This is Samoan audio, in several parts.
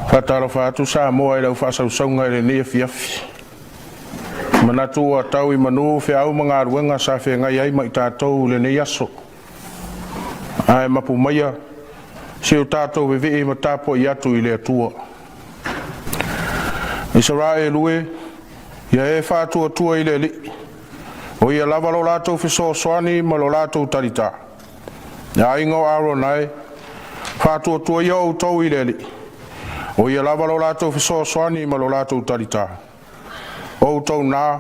Faatalofa atu Samoa i lau faasausauga i lenei afiafi. E manatu ua tau i manu feau ma galuega sa feagai ai ma i tatou i lenei aso. Ae mapu maia se i o tatou vevee ma tapuai atu i le Atua. Isaraelu e, ia e faatuatua i le Alii, o Ia lava lo latou fesoasoani ma lo latou talita. Le aiga o Arona e, faatuatua ia outou i le Alii, o Ia lava lo latou fesoasoani ma lo latou talita. O outou na,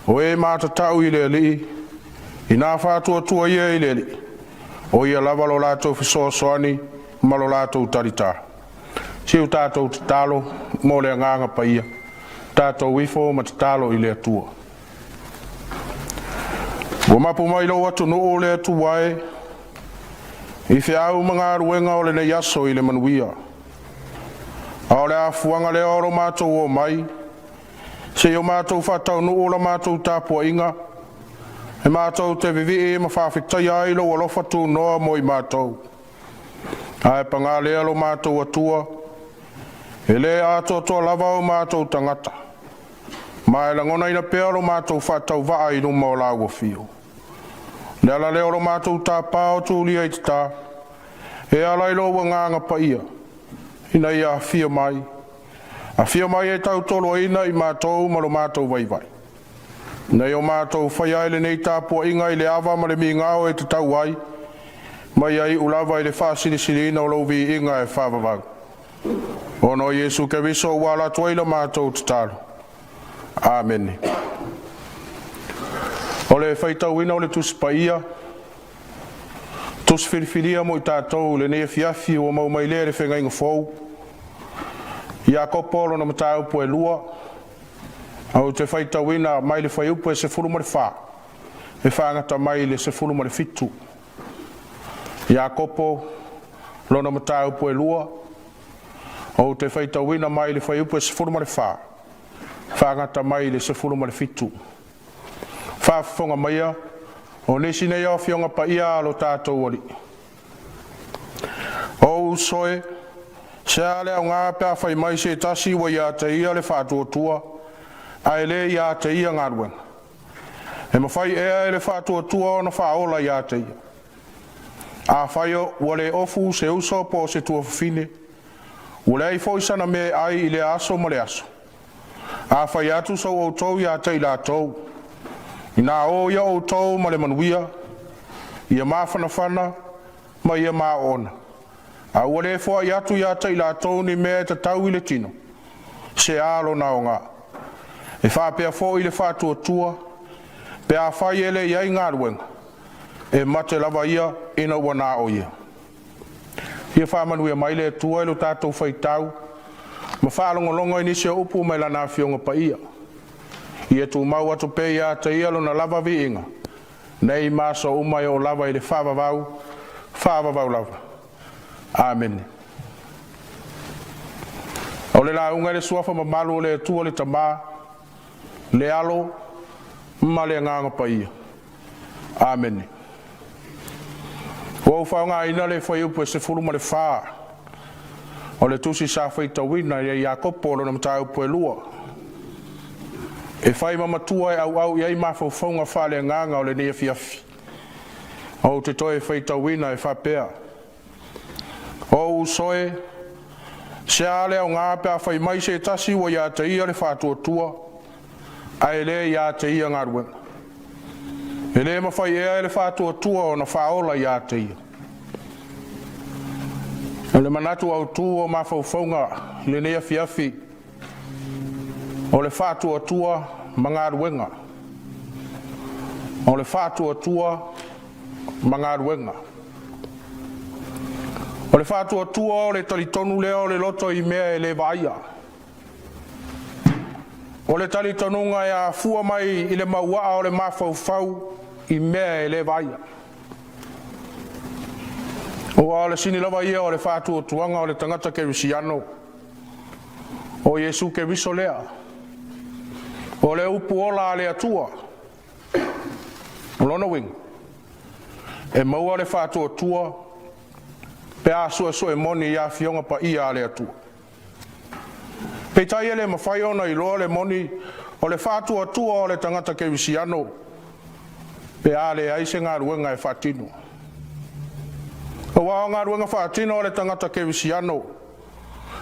o e matatau i le Alii, ina faatuatua ia i le Alii, o Ia lava lo latou fesoasoani ma lo latou talita. Se i tatou tatalo mo le Agaga Paia, tatou ifo ma tatalo i le Atua. Ua mapu mai i lou atunuu le Atua e, i feau ma galuega o lenei aso i le manuia. A o le afuaga lea o lo matou omai, se i o matou faataunuu la matou tapuaiga, e matou te vivii ma faafetaia ai lou alofa tunoa mo i matou. Ae paga lea lo matou Atua, E le atoatoa lava o matou tagata, ma e lagonaina pea lo matou faatauvaa i luma o lau afio. O le ala lea o lo matou tapa o tulia i tata, e ala i lou Agaga Paia, ina ia afio mai, afio mai e tautoaluaina i matou ma lo matou vaivai, ina ia o matou faia ai lenei tapuaiga i le ava ma le migao e tatau ai, ma ia iu lava i le faasilisiliina o lou viiga e faavavau. Ona o Iesu Keriso ua ala atu ai la matou tatalo. Amene. O le faitauina o le Tusi Paia, tusi filifilia mo i tatou i lenei afiafi ua maua mai lea i le Feagaiga Fou, Iakopo lona mataupu e 2, ou te faitauina mai le fuaiupu e 14 e faagata mai le 17. Iakopo lona mataupu e 2, ou te faitauina mai le fuaiupu e 14 faagata mai le 17. Faafofoga maia, o nisi nei o Afioga Paia a lo tatou Alii. O ou uso e, se a le aoga pe a fai mai se tasi ua ia te ia le faatuatua, ae le ia te ia galuega? E mafai ea e le faatuatua ona faaola ia te ia? Afai ua le ofu se uso po o se tuafafine, ua leai foi sana mea e ai i lea aso ma lea aso, a fai atu sou autou ia te i latou, “Inā o ia outou ma le manuia, ia mafanafana ma ia maoona,” a ua le foai atu ia te i latou ni mea e tatau i le tino, se a lona aoga? E faapea foi le faatuatua, pe afai e leai ni galuega, e mate lava ia ina ua na o ia. Ia faamanuia mai le Atua i lo tatou faitau ma faalogologo i nisi o upu mai Lana Afioga Paia. Ia tumau atu pea ia te Ia Lona lava viiga, nei ma aso uma e oo lava i le faavavau, faavavau lava. Amene. O le lauga i le suafa mamalu o le Atua le Tama, le Alo ma le Agaga Paia. Amene. Ua ou faaaogaina le fuaiupu e 14 o le tusi sa faitauina ia Iakopo lona mataupu e 2 e fai ma matua e auau i ai mafaufauga faaleagaga o lenei afiafi. Ou te toe faitauina e faapea: O ou uso e, se a le aoga pe a fai mai se tasi ua ia te ia le faatuatua, ae le ia te ia galuega? E le mafai ea e le faatuatua ona faaola ia te ia? O le manatu autu o mafaufauga i lenei afiafi, o le faatuatua ma galuega. O le faatuatua ma galuega. O le faatuatua o le talitonu lea o le loto i mea e le vaaia. O le talitonuga e afua mai i le mauaa o le mafaufau i mea e le vaaia. Aua o le sini lava ia o le faatuatuaga o le tagata kerisiano, o Iesu Keriso lea, o le upu ola a le Atua. O lona uiga, e maua le faatuatua pe a suesue moni i Afioga Paia a le Atua. Peitai e le mafai ona iloa le moni o le faatuatua o le tagata kerisiano pe a leai se galuega e faatino. Aua o galuega faatino a le tagata kerisiano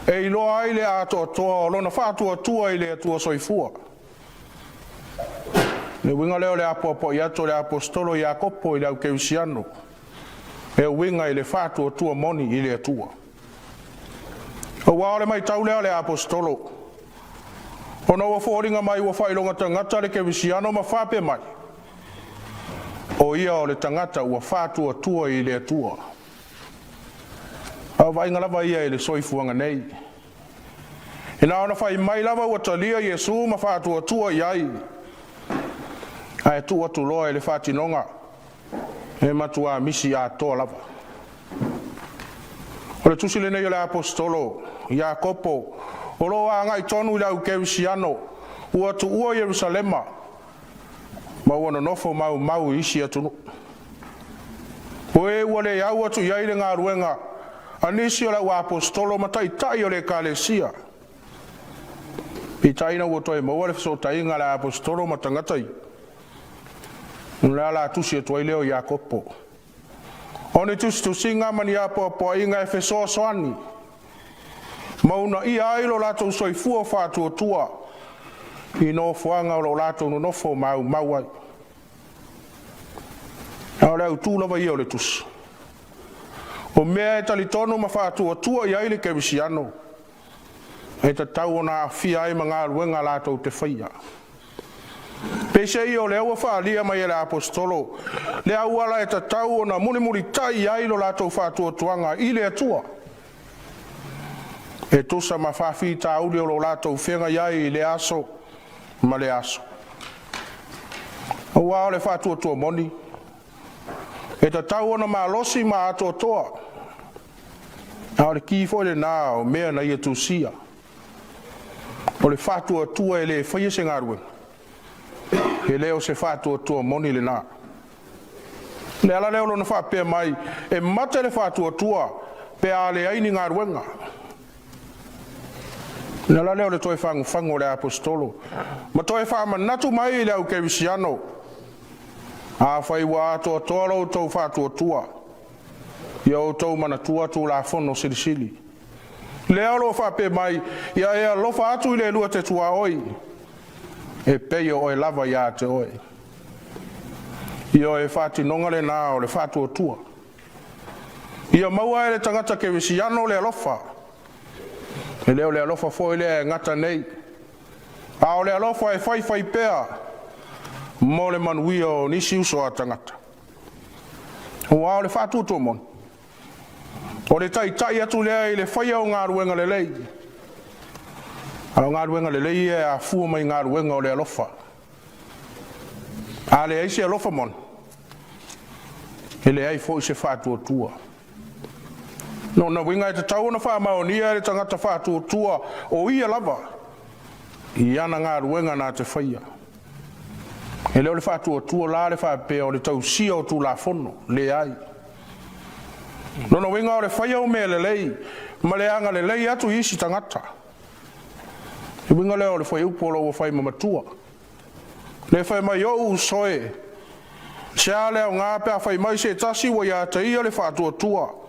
e iloa ai le atoatoa o lona faatuatua i le Atua Soifua. O le uiga lea o le apoapoai atu o le Aposetolo Iakopo i le aukerisiano e uiga i le faatuatua moni i le Atua. Aua o le matau lea a le Aposetolo, ona ua foliga mai ua faailoga tagata le kerisiano ma faapea mai, o ia o le tagata ua faatuatua i le Atua. A o vaaiga lava ia i le soifuaga nei, e na ona fai mai lava ua talia Iesu ma faatuatua i ai, ae tuu atu loa i le faatinoga, e matua misi atoa lava. O le tusi lenei o le Aposetolo Iakopo o lo o agai tonu i le aukerisiano ua tuua Yerusalema ma ua nonofo maumau i isi atunuu. O e ua le au atu i ai le galuega a nisi o le auaposeitolo ma taitai o le ekalesia. Peitai ina ua toe maua le fesootaiga a le Aposetolo ma tagata ia, ona o le a tusi atu ai lea o Iakopo. O ni tusitusiga ma ni apoapoaiga e fesoasoani ma uunaia ai lo latou soifua faatuatua i nofoaga o lo o latou nonofo maumau ai. A o le autu lava ia o le tusi, o mea e talitonu ma faatuatua i ai le kerisiano, e tatau ona aafia ai ma galuega latou te faia. Peiseai o lea ua faaalia mai e le Aposetolo le auala e tatau ona mulimulitai i ai lo latou faatuatuaga i le Atua, e tusa ma faafitauli o lo o latou feagai ai i lea aso ma lea aso. Aua o le faatuatua moni, e tatau ona malosi ma atoatoa, a o le ki foi lena o mea na ia tusia. O le faatuatua e le faia se galuega, e le o se faatuatua moni lena. O le ala lea o lona faapea mai, “E mate le faatuatua pe a leai ni galuega.” O le ala lea o le toe fagufagu o le Aposetolo ma toe faamanatu mai i le au kerisiano, afai ua atoatoa lo outou faatuatua, ia outou manatua Tulafono Silisili. Lea o lo o faapea mai, “Ia e alofa atu i le lua te tuaoi, e pei o oe lava ia te oe.” Ioe, o le faatinoga lena o le faatuatua. Ia maua e le tagata kerisiano le alofa, e le o le alofa foi lea e gata nei, a o le alofa e faifaipea mo le manuia o nisi uso a tagata. Aua o le faatuatua moni, o le taitai atu lea i le faia o galuega lelei, a o galuega lelei ia e afua mai galuega o le alofa. A leai se alofa moni, e leai foi se faatuatua. O lona uiga e tatau ona faamaonia e le tagata faatuatua o ia lava i ana galuega na te faia. E le o le faatuatua la lea faapea o le tausia o Tulafono, leai. O lona uiga o le faia o mea lelei ma le agalelei atu i isi tagata. O le uiga lea o le fuaiupu o lo o ua fai ma matua. Lea e fai mai, “Ou uso e, se a le aoga pe a fai mai se tasi ua ia te ia le faatuatua,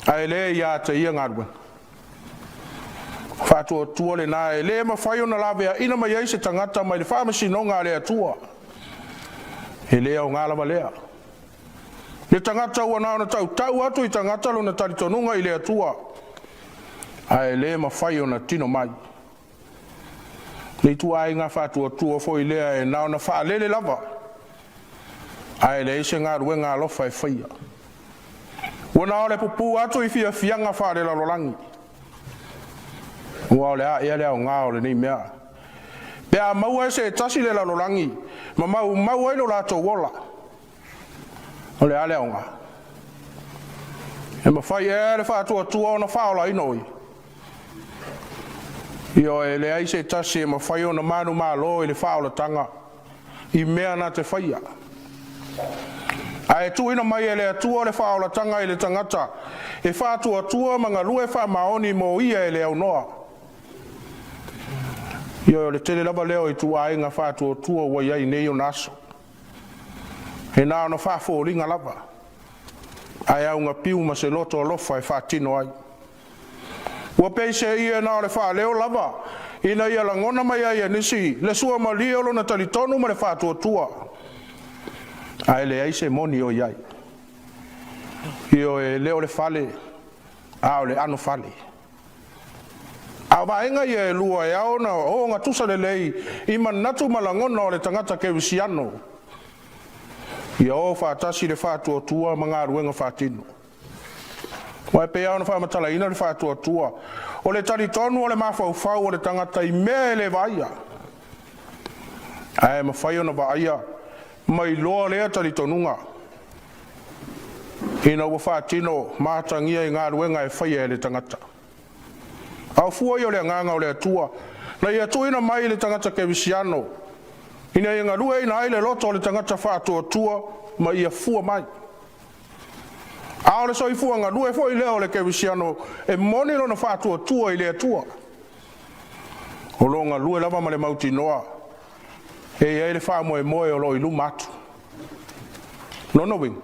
ae le ia te ia galuega?” O le faatuatua lena e le mafai ona laveaina mai ai se tagata mai le faamasinoga a le Atua. E le aoga lava lea. Le tagata ua na ona tautau atu i tagata lona talitonuga i le Atua, ae le mafai ona tino mai. O le ituaiga faatuatua foi lea e na ona faalele lava, ae leai se galuega alofa e faia. Ua na o le pupu atu i fiafiaga faalelalolagi. Aua o le a ea le aoga o lenei mea pe a maua e se tasi le lalolagi ma maumau ai lo latou ola? O le a le aoga? E mafai ea e le faatuatua ona faaolaina o ia? Ioe, e leai se tasi e mafai ona manumalo i le faaolataga i mea na te faia, ae tuuina mai e le Atua le faaolataga i le tagata e faatuatua ma galue faamaoni mo Ia e le aunoa. Ioe, o le tele lava lea o ituaiga faatuatua ua i ai i nei ona aso, e na ona faafoliga lava, ae augapiu ma se loto alofa e faatino ai. Ua peiseai e na o le faaleo lava ina ia lagona mai ai e nisi le suamalie o lona talitonu ma le faatuatua, ae leai se moni o i ai. Ioe, e le o le fale, a o le anofale. A o vaega ia e lua e ao ona ogatusa lelei i manatu ma lagona o le tagata kerisiano, ia o faatasi le faatuatua ma galuega faatino. Aua e pei lava ona faamatalaina le faatuatua, o le talitonu o le mafaufau o le tagata i mea e le vaaia, ae mafai ona vaaia ma iloa lea talitonuga ina ua faatino ma atagia i galuega e faia e le tagata. A o fua ia o le agaga o le Atua na ia tuuina mai i le tagata kerisiano ina ia galueaiina ai le loto o le tagata faatuatua ma ia fua mai. A o le soifua galue foi lea o le kerisiano e moni lona faatuatua i le Atua. O lo o galue lava ma le mautinoa e i ai le faamoemoe o lo o i luma atu. O lona uiga,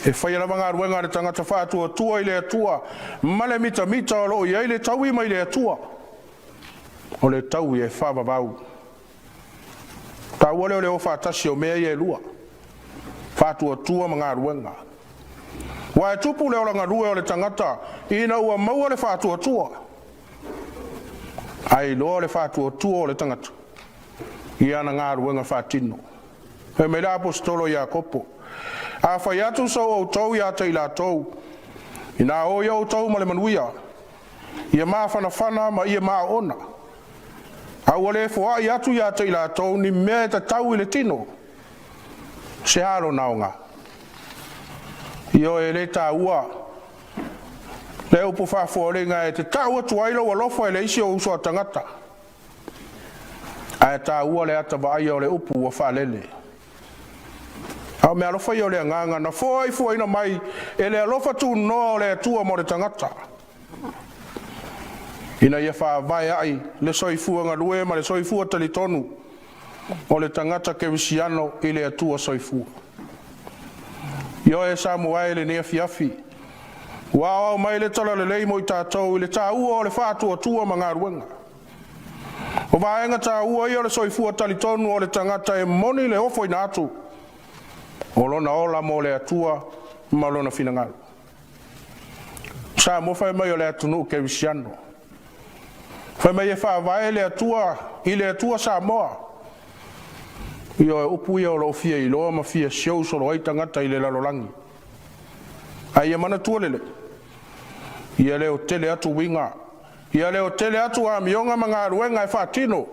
e faia lava galuega a le tagata faatuatua i le Atua ma le mitamita o lo o i ai le taui mai le Atua, o le taui e faavavau. O le taua lea o le o faatasi o mea ia e lua, faatuatua ma galuega. Aua e tupu le ola galue o le tagata ina ua maua le faatuatua, ae iloa le faatuatua o le tagata i ana galuega faatino. Fai mai le Aposetolo o Iakopo, “A fai atu so outou ia te i latou, ina a o outou ma le manuia, ia mafanafana ma ia maoona, a ua le foai atu ia te i latou ni mea e tatau i le tino, se a lona aoga?” Ioe, e le taua le upu faafoliga e te tau atu ai lou alofa i le isi ou uso a tagata, ae taua le ata vaaia o le upu ua faalele. A o meaalofa ia o le agaga na foaifuaina mai e le alofa tunoa o le Atua mo le tagata, ina ia faavae ai le soifua galue ma le soifua talitonu o le tagata kerisiano i le Atua soifua. Ioe Samoa e i lenei afiafi, ua aoao mai le talalelei mo i tatou i le taua o le faatuatua ma galuega. O vaega taua ia o le soifua talitonu o le tagata e moni le ofoina atu o lona ola mo le Atua ma Lona finagalo. O Samoa fai mai o le atunuu kerisiano, fai mai e faavae le Atua i le Atua Samoa. Ioe, o upu ia o lo o fia iloa ma fia siou solo ai tagata i le lalolagi. A ia manatua lelei, ia leotele atu uiga, ia leotele atu amioga ma galuega e faatino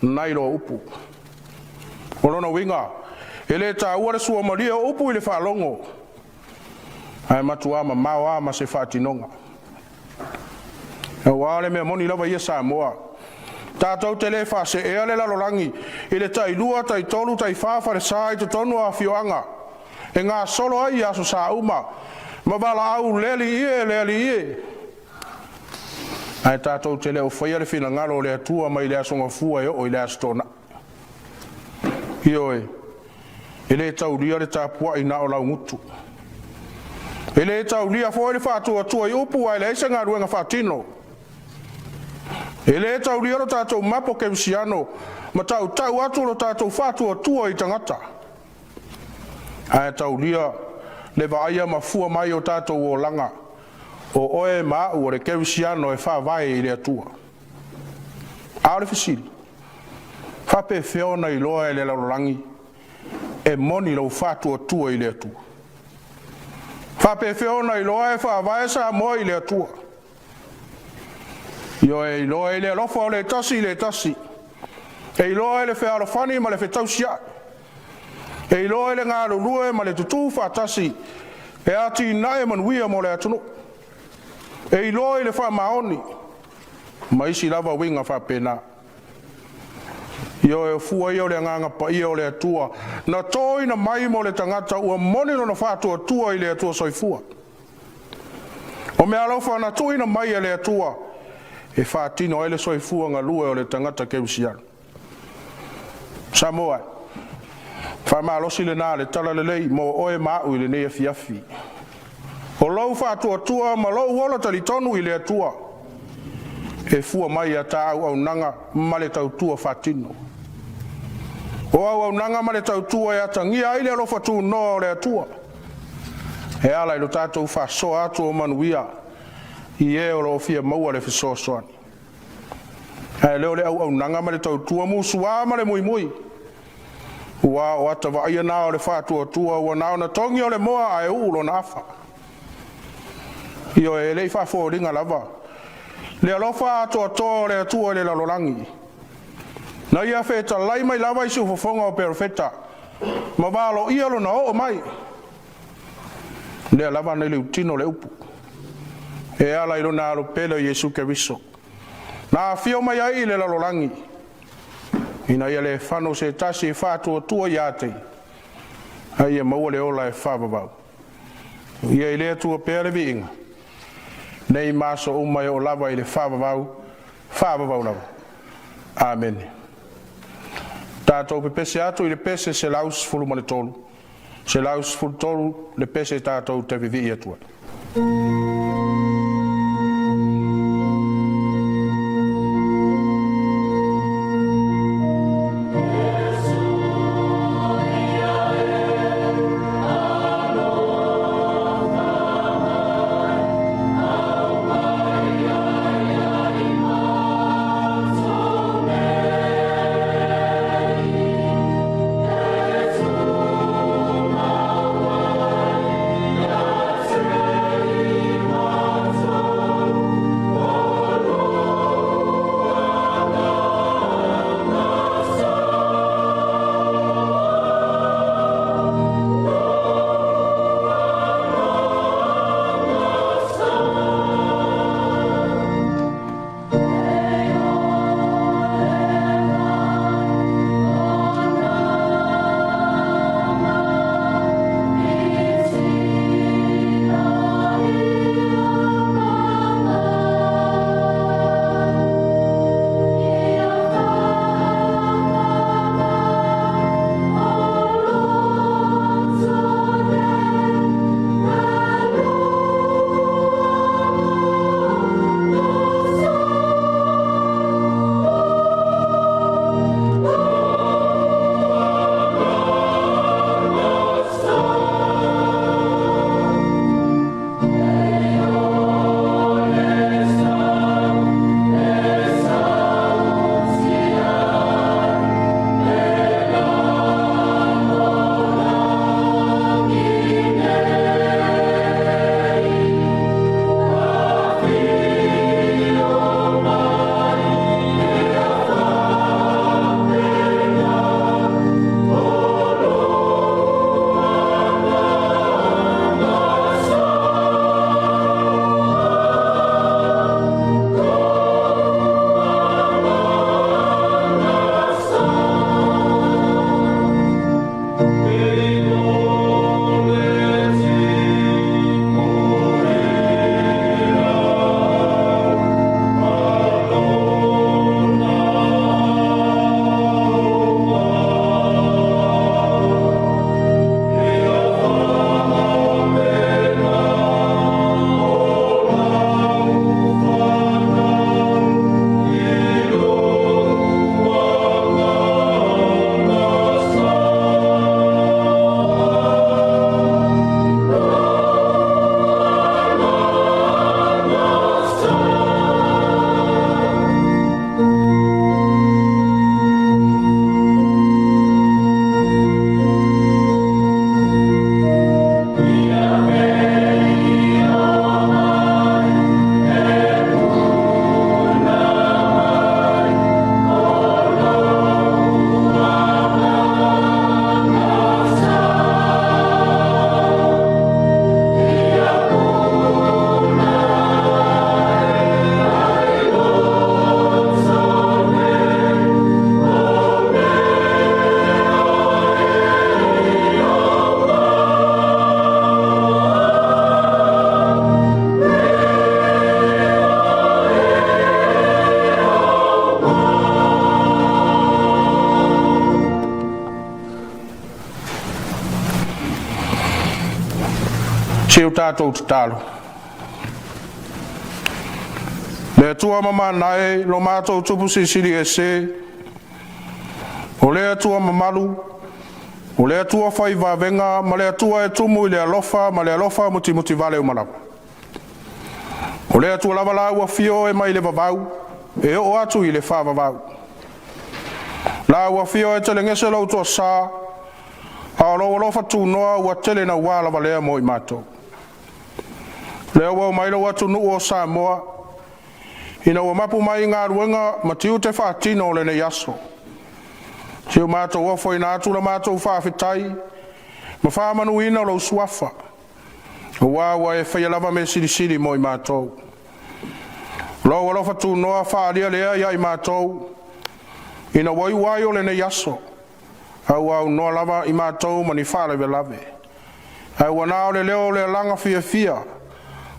nai lo upu. O lona uiga, e le taua le suamalie o upu i le faalogo, ae matua mamao a ma se faatinoga. Aua o le mea moni lava ia Samoa, tatou te le faaseea le lalolagi i le tailua, taitolu, taifa falesa i totonu o afioaga e gasolo ai i aso sa uma ma valaau, “Le Alii e, le Alii e,” ae tatou te le o faia le finagalo o le Atua mai le Aso Gafua e oo i le Aso Toonai. Ioe, e le taulia le tapuai na o laugutu. E le taulia foi le faatuatua i upu ae leai se galuega faatino. E le taulia lo tatou mapo kerisiano ma tautau atu lo tatou faatuatua i tagata, ae taulia le vaaia ma fua mai o tatou olaga, o oe ma au o le kerisiano e faavae i le Atua. A o le fesili, e faapefea ona iloa e le lalolagi e moni lou faatuatua i le Atua? E faapefea ona iloa e faavae Samoa i le Atua? Ioe, e iloa i le alofa o le tasi i le tasi, e iloa i le fealofani ma le fetausiai, e iloa i le galulue ma le tutu faatasi e atinae manuia mo le atunuu, e iloa i le faamaoni ma isi lava uiga faapena. Ioe, o fua ia o le Agaga Paia o le Atua na toina mai mo le tagata ua moni lona faatuatua i le Atua Soifua. O meaalofa na tuuina mai e le Atua e faatino ai le soifua galue o le tagata kerisiano. Samoa e, faamalosi lena le talalelei mo oe ma au i lenei afiafi. O lou faatuatua ma lou ola talitonu i le Atua e fua mai ia ta auaunaga ma le tautua faatino. O auaunaga ma le tautua e atagia ai le alofa tunoa o le Atua e ala i lo tatou faasoa atu o manuia i e o lo o fia maua le fesoasoani, ae le o le auaunaga ma le tautua musua ma le muimui, aua o ata vaaia na o le faatuatua ua na ona togi o le moa ae uu lona afa. Ioe, e le i faafoliga lava le alofa atoatoa o le Atua i le lalolagi, na Ia fetalai mai lava i siufofoga o perofeta ma valoia lona oo mai, lea lava na liutino le upu e ala i lona Alo pele o Iesu Keriso, na afio mai ai i le lalolagi, ina ia le fano se tasi e faatuatua ia te ia, a ia maua le ola e faavavau. Ia i le Atua pea le viiga, nei ma aso uma e oo lava i le faavavau, faavavau lava. Amene. Tatou pepese atu i le pese 113, 113 le pese tatou te vivii atu ai. Se o tatou tatalo. Le Atua mamana e, lo matou Tupu Silisili Ese, o le Atua mamalu, o le Atua fai vavega ma le Atua e tumu i le alofa ma le alofa mutimutivale uma lava. O le Atua lava la ua afio Oe mai le vavau e oo atu i le faavavau, la ua afio ai e telegese lou toasa, a o lou alofa tunoa ua tele naua lavalea mo i matou. Lea ua omai lou atunuu o Samoa ina ua mapu mai i galuega ma tiute faatino o lenei aso. Si o matou ofoina atu la matou faafetai ma faamamaluina lou suafa, aua ua e faia lava mea silisili mo i matou. Lou alofa tunoa faaalia lea ia i matou ina ua iu ai o lenei aso, a ua aunoa lava i matou ma ni faalavelave, ae ua na o le leo o le alaga fiafia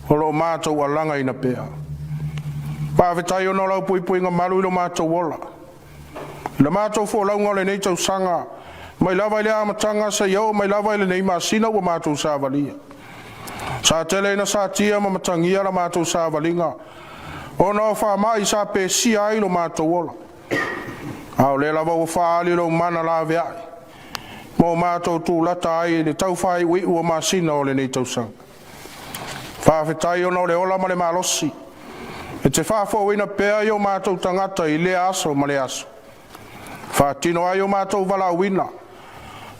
o lo o matou alagaina pea. Faafetai ona o lau puipuiga malu i lo matou ola. I le matou folauga o lenei tausaga, mai lava i le amataga seia oo mai lava i lenei masina ua matou savalia, sa tele ina satia ma matagia la matou savaliga ona o faamai sa pesia ai lo matou ola, a o lea lava ua faaali lou mana laveai ma o matou tulata ai i le taufaaiuiu o masina o lenei tausaga. Faafetai ona o le ola ma le malosi e te faafouina pea i o matou tagata i lea aso ma lea aso, e faatino ai o matou valaauina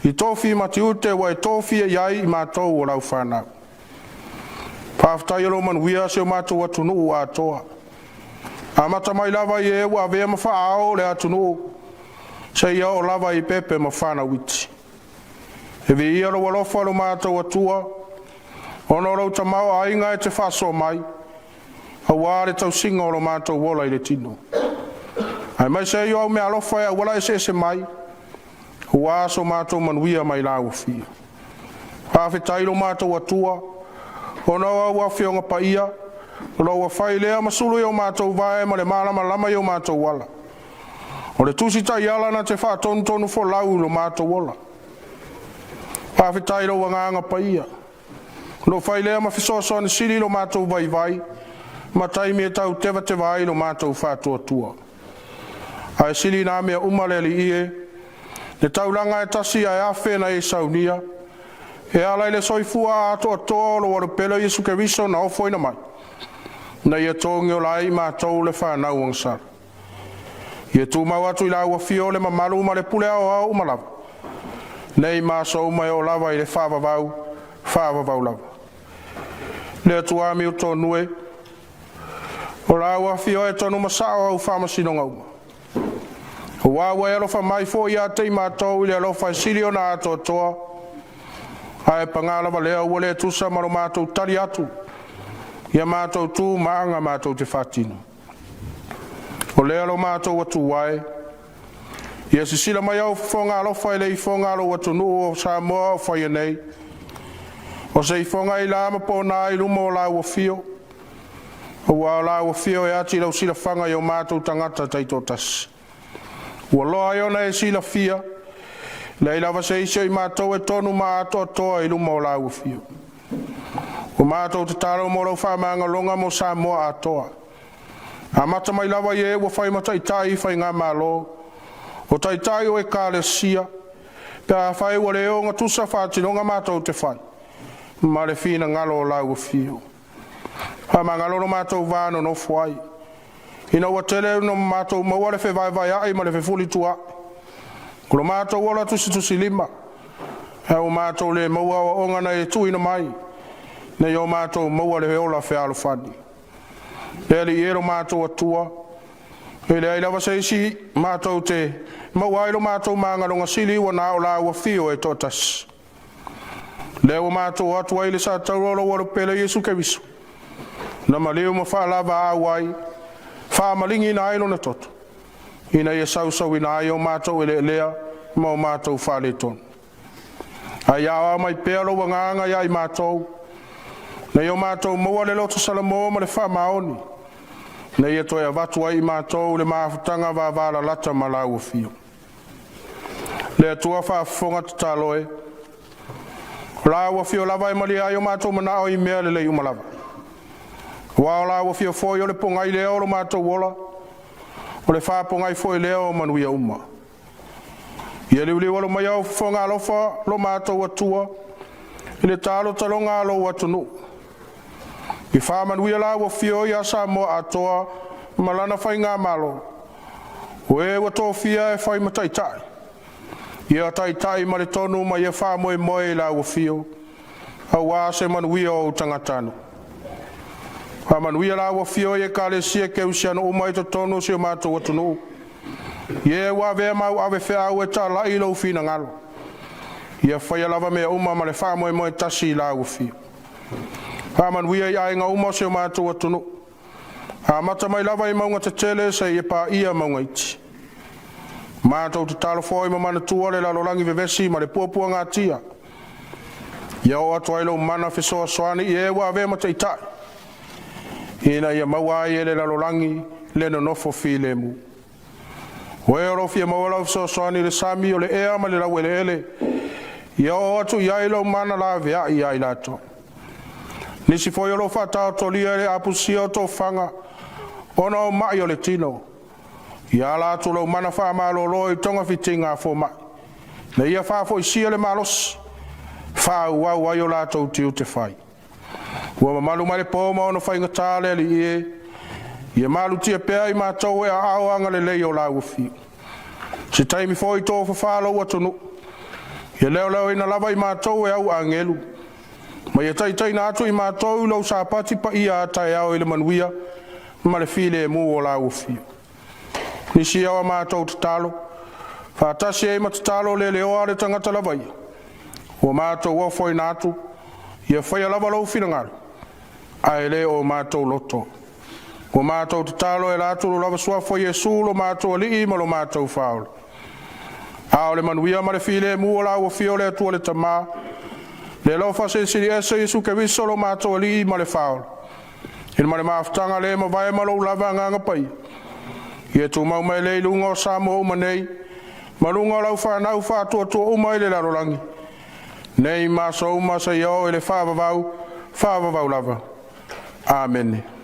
i tofi ma tiute ua e tofia i ai i matou o lau fanau. Faafetai o lo o manuia si o matou atunuu atoa, amata mai lava i e ua avea ma faa-ao o le atunuu, seia oo lava i pepe ma fanau iti. E viia lou alofa lo matou Atua, ona o lou tamaoaiga e te faasoa mai aua le tausiga o lo matou ola i le tino, aemaise ai o au meaalofa e auala eseese mai aua so matou manuia mai lau Afio. Faafetai i lo matou Atua ona o au Afioga Paia, o lo o ua fai lea ma sulu i o matou vae ma le malamalama i o matou ala. O le Tusi Taiala na te faatonutonufolau i lo matou ola. Faafetai i lou Agaga Paia o lo o fai lea ma fesoasoani sili i lo matou vaivai ma taimi e tautevateva ai lo matou faatuatua. Ae sili na mea uma le Alii e, le taulaga e tasi ae afe na e saunia, e ala i le soifua atoatoa o lou Alupele o Iesu Keriso na ofoina mai, na ia togi ola ai i matou le fanau agasala. Ia tumau atu i lau Afio le mamalu ma le pule aoao uma lava, nei ma aso uma e oo lava i le faavavau, faavavau lava. Le Atua amiotonu e, o lau Afioga e tonu ma sao au faamasinoga uma, aua ua e alofa mai foi ia te i matou i le alofa e sili ona atoatoa, ae paga lava lea ua le tusa ma lo matou tali atu i a matou tu ma aga matou te faatino. O lea lo matou Atua e, ia silasila mai au fofoga alofa i le ifoga a lou atunuu o Samoa o faia nei, o se ifoga ila ma pona i luma o lau afio, aua o lau afio e ati lau silafaga i o matou tagata taitoatasi. Ua loa ai ona e silafia, e leai lava se isi o i matou e tonu ma atoatoa i luma o lau afio. Ua matou tatalo mo lau faamagaloga mo Samoa atoa, amata mai lava i e ua fai ma taitai i faigamalo, o taitai o ekalesia, pe afai ua le ogatusa faatinoga matou te fai ma le finagalo o lau Afio. Faamagalo lo matou va nonofo ai, ina ua tele ina matou maua le fevaevaea'i ma le fefulitua'i, o lo matou ola tusitusilima, ae ua matou le maua aoaoga na e tuuina mai, ina ia o matou maua le ola fealofani. Le Alii e lo matou Atua, e leai lava se isi matou te maua ai lo matou magaloga sili ua na o lau Afio e toatasi. O lea ua matou o atu ai i le satauro o lou Alupele Iesu Keriso, na maliu ma faalavaau ai, faamaligiina ai lona toto, ina ia sausauina ai o matou eleelea ma o matou faaletonu. A ia aoao mai pea lou Agaga ia i matou, ina ia o matou maua le loto salamo ma le faamaoni, ina ia toe avatu ai i matou le mafutaga vavalalata ma lau Afio. Le Atua faafofoga tatalo e, o lau Afio lava e malie ai o matou manao i mea lelei uma lava, aua o lau Afio foi o le pogai lea o lo matou ola, o le faapogai foi lea o manuia uma. Ia liuliu alo mai au fofoga alofa lo matou Atua i le talotaloga a lou atunuu, ia faamanuia lau Afio ia Samoa atoa ma lana faigamalo, o e ua tofia e fai ma taitai, ia taitai ma le tonu ma ia faamoemoe i lau Afio aua se manuia o ou tagatanuu. Faamanuia lau Afio i ekalesia kerisiano uma i totonu o si o matou atunuu, i e ua avea ma au avefeau e talai i lou finagalo, ia faia lava mea uma ma le faamoemoe tasi i lau Afio. Faamanuia i aiga uma o si o matou atunuu, amata mai lava i mauga tetele seia paia mauga iti. Matou tatalo foi ma manatua le lalolagi vevesi ma le puapuagatia, ia oo atu ai lou mana fesoasoani i e ua avea ma taitai, ina ia maua ai e le lalolagi le nonofo filemu. O e o lo o fia maua lau fesoasoani i le sami, o le ea ma le laueleele, ia oo atu i ai lou mana laveai ia i latou. Nisi foi o lo o faataotolia i le apusia o tofaga ona o mai o le tino, ia ala atu lou mana faamalolo i togafitiga a fomai, ina ia faafoisia le malosi faaauau ai o latou tiute fai. Ua mamalu mai le po ma ona faigata le Alii e, ia malutia pea i matou e aao agalelei o lau Afio. Se taimi foi tofafa lou atunuu, ia laolaoina lava i matou e au agelu, ma ia taitaiina atu i matou i lou Sapati paia a taeao i le manuia ma le filemu o lau Afio. Nisi ao a matou tatalo, faatasi ai ma tatalo le leoa a le tagata lava ia, ua matou ofoina atu, ia faia lava lou finagalo, ae le o matou loto. Ua matou tatalo e ala atu i lo lava Suafa Iesu lo matou Alii ma lo matou Faaola. A o le manuia ma le filemu o lau Afio le Atua le Tama, le alofa Silisili Ese Iesu Keriso lo matou Alii ma le Faaola, ma le mafutaga le mavae ma lou lava Agaga Paia, ia tumau mai lea i luga o Samoa uma nei, ma luga o lau fanau faatuatua uma i le lalolagi, nei ma aso uma seia oo i le faavavau, faavavau lava. Amene.